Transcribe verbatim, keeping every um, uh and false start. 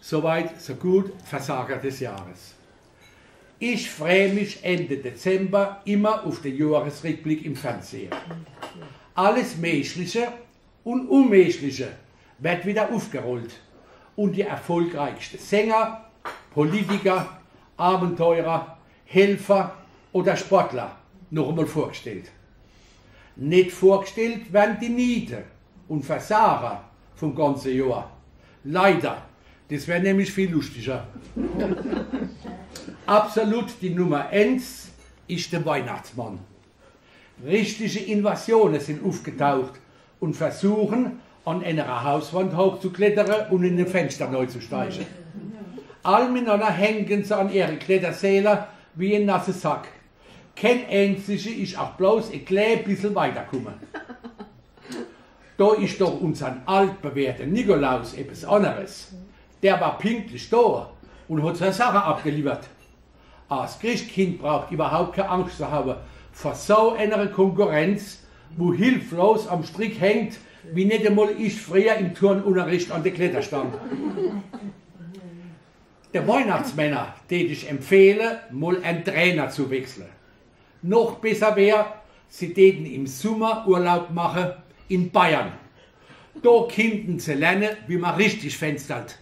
Soweit, so gut, Versager des Jahres. Ich frää mich Ende Dezember immer uf de Joaresrickblick im Fernsehn. Alles Mächliche un Unmächliche werd wieder ufgerollt un die erfolgreichste Sänger, Politiker, Abenteurer, Helfer oder Sportler noch emol vorgestellt. Net vorgestellt werden die Niete un Versager vum ganze Johr. Leider, des wär nämlich viel lustiger. Absolut die Nummer eens is de Weihnachtsmann. Richtige Invasione sin ufgetaucht un versuchen, an enere Hauswand hochzuklettere un in e Fenster neizusteige. All minanner hängen se an ihre Kletterseeler wie en nasse Sack. Keen eenzige is ach bloß e klää bissel weiterkumme. Do is doch unsern altbewährte Nikolaus ebbes anneres. Der war pinklich do un hot sei Sache abgeliwwert. As Christkind braucht iwwerhaupt kee Angscht zu hawe vor so enere Konkurrenz, wo hilflos am Strick hängt, wie net emol ich frieher im Turnunnerricht an de Kletterstang. De Weihnachtsmänner deet ich empfehle, mol en Trainer zu wechsle. Noch besser wär, se deeten im Summer Urlaub mache in Bayern. Do kinnten se lerne, wie mer richtig fenstert.